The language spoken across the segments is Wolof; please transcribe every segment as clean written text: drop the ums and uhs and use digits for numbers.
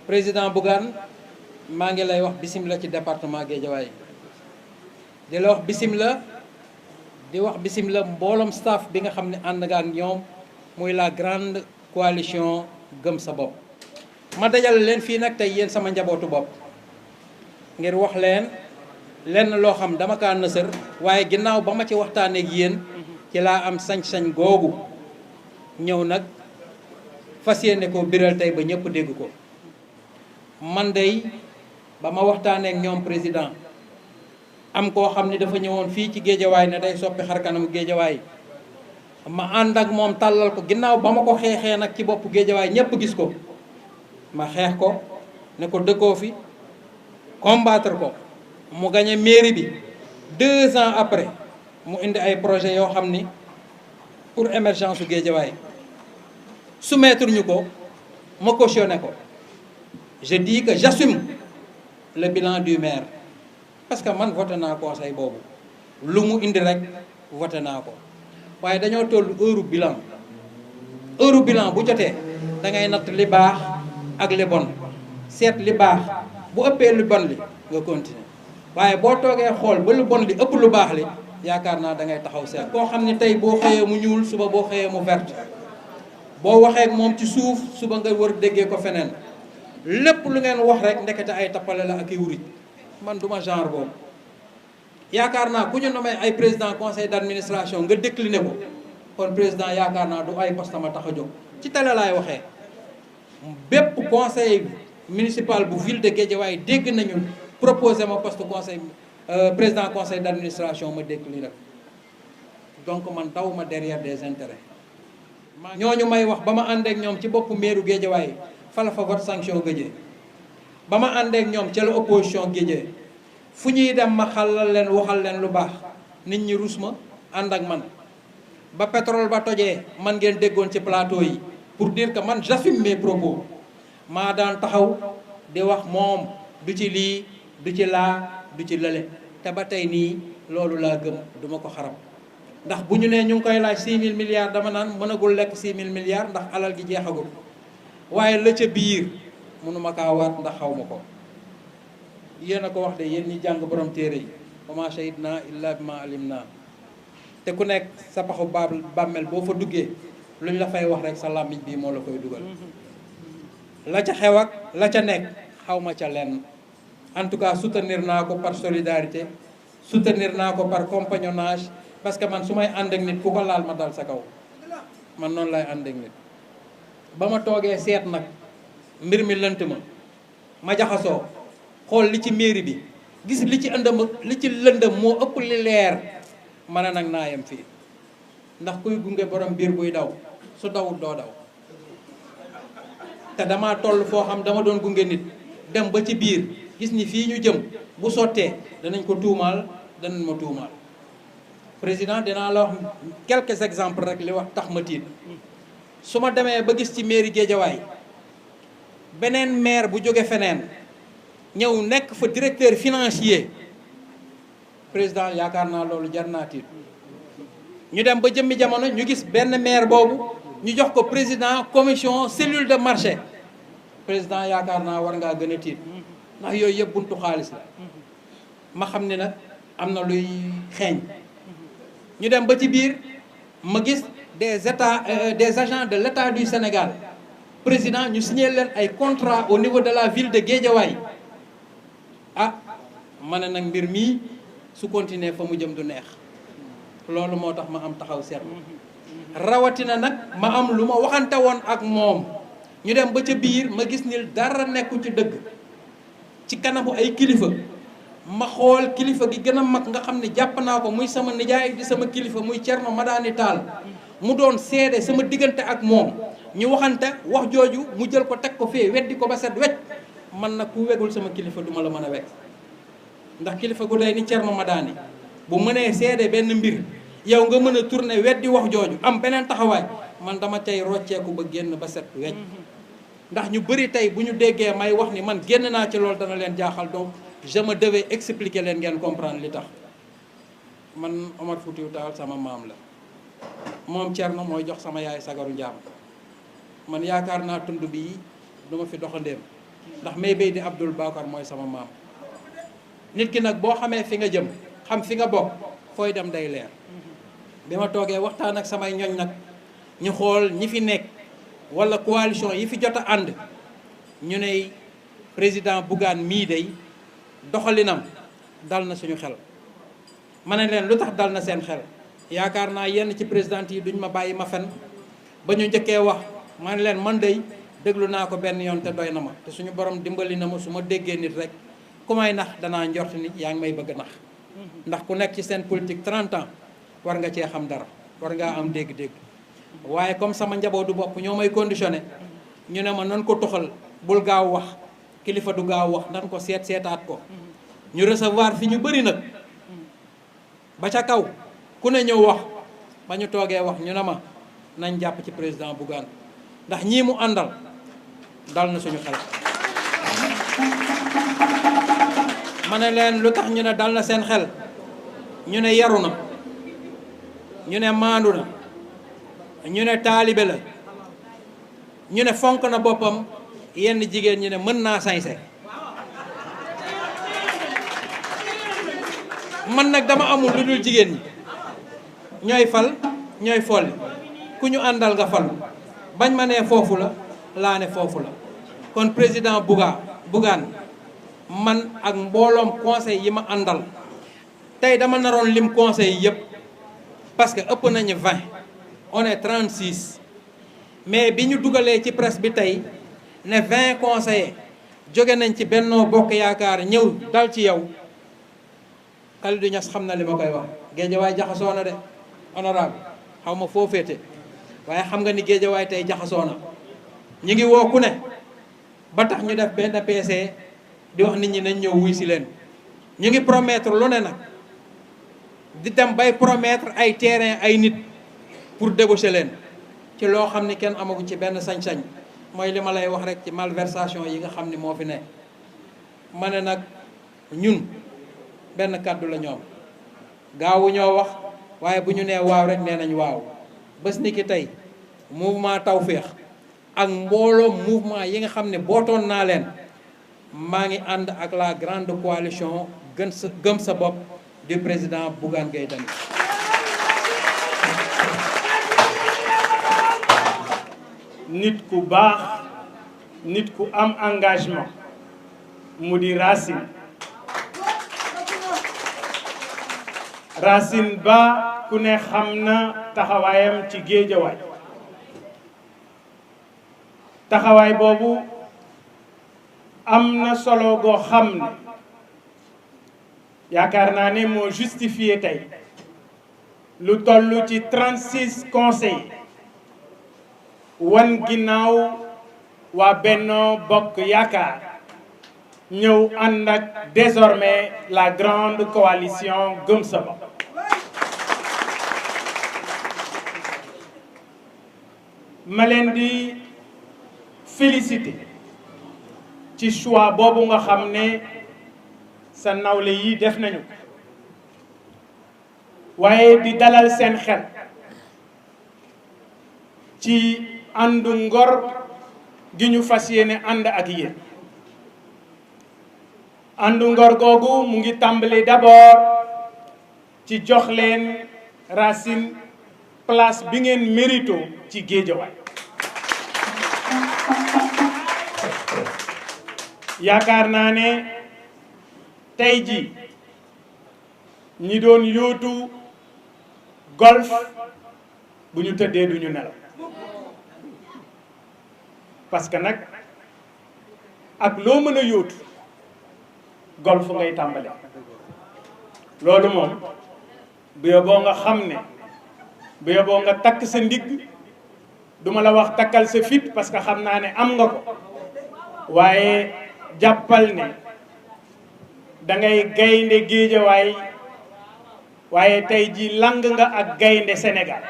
président Bougane maa ngi lay wax bismillah ci département Guédiawaye di la wax bismillah di wax bismillah mbooloom staff bi nga xam ne ànd nga ak ñoom muy la grande coalition gëm sa bopp. ma dajal leen fii nag tey yéen sama njabootu bopp ngir wax leen lenn loo xam dama kaa nësër waaye ginnaaw ba ma ci waxtaanee ak yéen ci laa am sañ-sañ googu ñëw nag fas yéene ko biral tey ba ñëpp dégg ko. man dey ba ma waxtaanee ak ñoom président am koo xam ni dafa ñëwoon fii ci géejawaay ne day soppi xar kanamu géejawaay ma ànd ak moom tàllal ko ginnaaw ba ma ko xeexee nag ci boppu géejawaay ñëpp gis ko ma xeex ko ne ko dëkkoo fi combattre ko mu gagné mairie bi 2 ans après mu indi ay projet yoo xam ni pour émergence su géejawaay soumettre ñu ko ma cautionné ko. Je dis que j'assume le bilan du maire parce que man voté naa conseil boobu lu mu indi rek voté naa ko waaye dañoo toll heure bilan bu jotee da ngay natt li baax ak li bon seet li baax bu ëppee lu bon li nga continuer waaye boo toogee xool ba lu bon li ëpp lu baax li yaakaar naa da ngay taxaw seet. koo xam ne tey boo xëyee mu ñuul suba boo xëyee mu vert boo waxee ak moom ci suuf suba nga war déggee ko feneen. lépp lu ngeen wax rek ndekete ay tappale la ak i wurit man duma genre boobu yaakaar naa ku ñu nommé ay président conseil d'administration nga décliné ko kon président yaakaar naa du ay poste ma tax a jóg ci télé laay waxee bépp conseil municipal bu ville de Guédiawaye dégg nañu proposé ma poste conseil président conseil d'administration ma décliné ko donc man daw ma derrière des intérêts ñooñu may wax ba ma ànd ak ñoom ci boppu meeru Guédiawaye fala fa vote sanction gëjee ba ma àndeek ñoom ca la opposition géjee fu ñuy dem ma xalal leen waxal leen lu baax nit ñi rus ma ànd ak man ba pétrole ba tojee man ngeen déggoon ci plateau yi pour dire que man j'assume mes propos maa daan taxaw di wax moom du ci lii du ci laa du ci lële te ba tey nii loolu laa gëm duma ko xarab ndax bu ñu nee ñu ngi koy laaj 6 000 milliards dama naan mënagul lekk 6 000 milliards ndax alal gi jeexagul waaye la ca biir mënuma kaa waat ndax xaw ma ko yéen a ko wax de yéen ñi jàng borom téere yi wa maa shahidnaa illaa bimaa alimnaa te ku nekk sa paxu bàmmeel boo fa duggee lu ñu la fay wax rek sa làmmiñ bii moo la koy dugal la ca xew ak la ca nekk xaw ma ca lenn en tout cas soutenir naa ko par solidarité soutenir naa ko par compagnonnage parce que man su may ànd ak nit ku ko laal ma dal sa kaw man noonu lay ànd ak nit ba ma toogee seet nag mbir mi lënt ma jaxasoo xool li ci mairie bi gis li ci lëndëm moo ëpp li leer ma ne nag naa yem fii ndax kuy gunge borom biir buy daw su dawut doo daw te dama toll foo xam dama doon gunge nit dem ba ci biir gis ni fii ñu jëm bu sottee danañ ko tuumaal danañ ma tuumaal président dinaa la wax quelques exemples rek li wax tax ma tiit su ma demee ba gis ci mairie Guédiawaye beneen maire bu jóge feneen ñëw nekk fa directeur financier président yaakaar naa loolu jar naa tiit ñu dem ba jëmmi jamono ñu gis benn maire boobu ñu jox ko président commission cellule de marché président yaakaar naa war ngaa gën a tiit ndax yooyu yëpp buntu xaalis la ma xam ne nag am na luy xeeñ ñu dem ba ci biir ma gis des agents de l'État du Sénégal président ñu signé leen ay contrat au niveau de la ville de Guédiawaye ah ma ne nag mbir mii su continuer fa mu jëm du neex loolu moo tax ma am taxaw seetlu rawatina nag ma am lu ma waxante woon ak moom ñu dem ba ca biir ma gis ni dara nekku ci dëgg ci kanamu ay kilifa ma xool kilifa gi gën a mag nga xam ne jàpp naa ko muy sama nijaay di sama kilifa muy Thierno Madani Tall mu doon seede sama diggante ak moom ñu waxante wax jooju mu jël ko teg ko fee weddi ko ba set wecc man nag ku wegul sama kilifa duma la mën a wekk ndax kilifa gu day ni Thierno Madani bu mënee seede benn mbir yow nga mën a tourner weddi wax jooju am beneen taxawaay man dama tey rocceeku ba génn ba set wecc ndax ñu bëri tey bu ñu déggee may wax ni man génn naa ci loolu dana leen jaaxal donc je me devais expliquer leen ngeen comprendre li tax man Omar Foutiyou Tall sama maam la moom Thierno mooy jox sama yaay sagaru njaam man yaakaar naa tund bii du ma fi doxandéem ndax may bay di Abdoul Bakar mooy sama maam. nit ki nag boo xamee fi nga jëm xam fi nga bokk fooy dem day leer. bi ma toogee waxtaan ak samay ñoñ nag ñu xool ñi fi nekk wala coalition yi fi jot a ànd ñu ne président Bougane mii day doxalinam dal na suñu xel. ma ne leen lu tax dal na seen xel yaakaar naa yenn ci président yi duñ ma bàyyi ma fen ba ñu njëkkee wax ma ne leen man day déglu naa ko benn yoon te doy na ma te suñu borom dimbali na ma su ma déggee nit rek ku may nax danaa njort ni yaa ngi may bëgg nax ndax ku nekk ci seen politique 30 ans war nga cee xam dara war ngaa am dégg-dégg waaye comme sama njabootu bopp ñoo may conditionné ñu ne ma nan ko toxal bul gaaw wax kilifa du gaaw wax nan ko seetaat ko ñu recevoir fi ñu bëri nag ba ca kaw ku ne ñëw wax ba ñu toogee wax ñu ne ma nañ jàpp ci président Bougane ndax ñii mu àndal dal na suñu xel. ma ne leen lu tax ñu ne dal na seen xel ñu ne yaru na ñu ne maandu na ñu ne taalibe la ñu ne fonk na boppam yenn jigéen ñu ne mën naa sañse. man nag dama amul lu dul jigéen ñi ñooy fal ñooy folli ku ñu àndal nga fal bañ ma nee foofu la laa ne foofu la kon président Bougane man ak mbooloom conseil yi ma àndal tey dama naroon lim conseil yi yëpp parce que ëpp nañu 20 on est 36 mais bi ñu dugalee ci presse bi tey ne 20 conseillers jóge nañ ci Benno Bokk Yaakaar ñëw dal ci yow Kalidou Niass xam na li ma koy wax Géejawaay jaxasoo na de honorable xaw ma foo féete waaye xam nga ni Géejawaay tey jaxasoo na ñu ngi woo ku ne ba tax ñu def benn PC di wax nit ñi nañ ñëw wuy si leen ñu ngi promettre lu ne nag di dem bay promettre ay terrain ay nit pour débaucher leen ci loo xam ni kenn amagu ci benn sañ-sañ mooy li ma lay wax rek ci malversation yi nga xam ni moo fi ne ma ne nag ñun benn kàddu la ñoom gaawu ñoo wax waaye bu ñu nee waaw rek nee nañ waaw bés ni ki tey mouvement Tawfekh ak mbooloo mouvement yi nga xam ne bootoon naa leen maa ngi ànd ak la grande coalition gëm sa bopp du président Bougane Gueye Dany. nit ku baax nit ku am engagement mu di Racine Ba ku ne xam na taxawaayam ci Géejawaay taxawaay boobu am na solo goo xam ne yaakaar naa ne moo justifié tey lu toll ci 36 conseillers wan ginnaaw waa Benno Bokk Yaakaar ñëw ànd ak désormais la grande coalition Gëm Sa Bopp. ma leen di féliciter ci choix boobu nga xam ne sa nawle yi def nañu waaye di dalal seen xel ci àndu ngor gi ñu fas yéene ànd ak yéen àndu ngor googu mu ngi tàmbali d'abord ci jox leen Racine place bi ngeen mérito ci Géejawaay yaakaar naa ne tey ji ñi doon yóotu golf bu ñu tëddee duñu nelaw parce que nag ak loo mën a yóotu golf ngay tàmbale loolu moom bu yóbboo nga xam ne bu yóbboo nga takk sa ndigg duma la wax takkal sa fit parce que xam naa ne am nga ko waaye jàppal ne dangay gaynde Géejawaay waaye tey ji lang nga ak gaynde Sénégal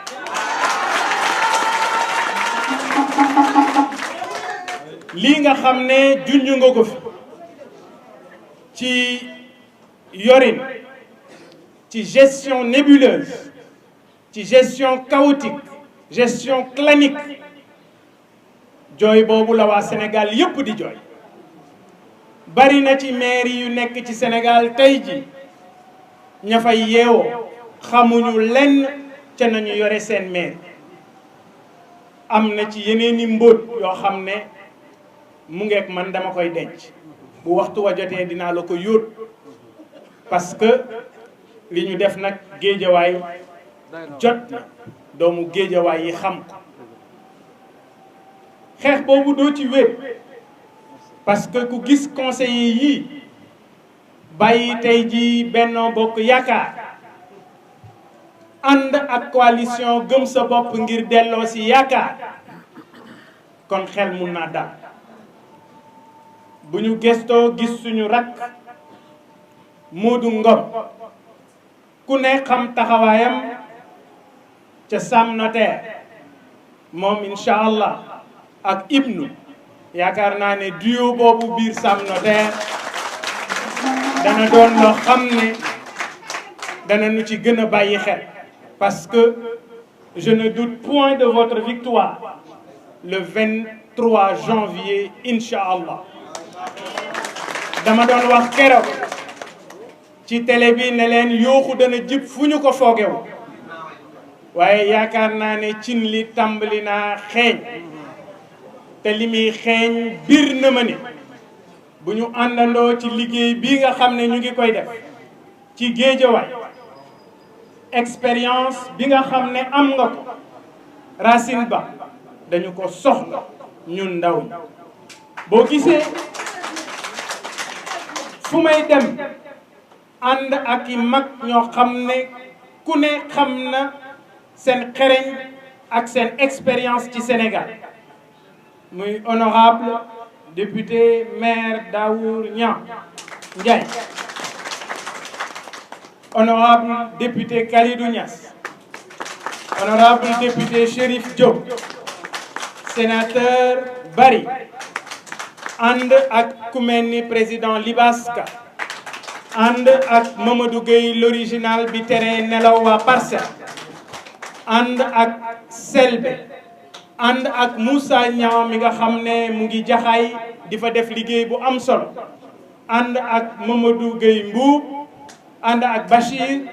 lii nga xam ne junj nga ko fi ci yorin ci gestion nébuleuse ci gestion chaotique gestion clanique jooy boobu la waa Sénégal yépp di jooy bari na ci mairie yu nekk ci Sénégal tey ji ña fay yeewoo xamuñu lenn ca nañu yore seen mairie. am na ci yeneeni mbóot yoo xam ne mu ngeek man dama koy denc bu waxtu wa jotee dinaa la ko yóot parce que li ñu def nag géejawaay jot na doomu géejawaay yi xam ko xeex boobu doo ci wéet parce que ku gis conseillers yii bàyyi tey ji Benno Bokk Yaakaar ànd ak coalition gëm sa bopp ngir delloo si yaakaar kon xel mun naa dal bu ñu gestoo gis suñu rakk Modou Ngom ku ne xam taxawaayam ca Sam Notaire moom incha allah ak Ibnu yaakaar naa ne duo boobu biir Sam Notaire dana doon loo xam ne dana nu ci gën a bàyyi xel parce que je ne doute point de votre victoire le 23 janvier incha allah dama doon wax keroog ci télé bi ne leen yooxu dana jib fu ñu ko foogewu waaye yaakaar naa ne cin li tàmbali naa xeeñ te li muy xeeñ biir na ma ne bu ñu àndandoo ci liggéey bii nga xam ne ñu ngi koy def ci Géejawaay expérience bi nga xam ne am nga ko Racine Ba dañu ko soxla ñun ndaw ñi boo gisee fu may dem ànd ak i mag ñoo xam ne ku ne xam na seen xereñ ak seen expérience ci Sénégal muy honorable député maire Daour Ndiaye honorable député Kalidou Niass honorable député Chérif Diop sénateur Bari ànd ak ku mel ni président Libaska ànd ak Mamadou Gueye l'original bi tere nelaw waa Parcelles ànd ak Selbe ànd ak Moussa Niang mi nga xam ne mu ngi jaxaay di fa def liggéey bu am solo ànd ak Mamadou Gueye Mbuub ànd ak Bachir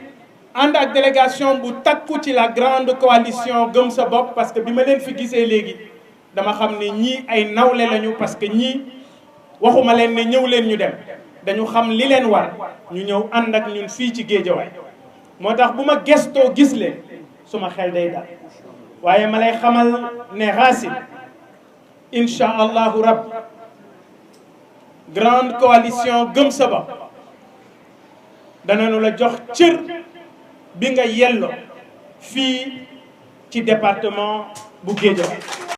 ànd ak délégation bu takku ci la grande coalition gëm sa bopp parce que bi ma leen fi gisee léegi dama xam ne ñii ay nawle lañu parce que ñii waxuma leen ne ñëw leen ñu dem dañu xam li leen war ñu ñëw ànd ak ñun fii ci Géejawaay moo tax bu ma gestoo gis leen suma xel day dal waaye ma lay xamal ne Racine incha allahu rabbi grande coalition gëm sa bopp danañu la jox cër bi nga yelloo fii ci département bu Guédiawaye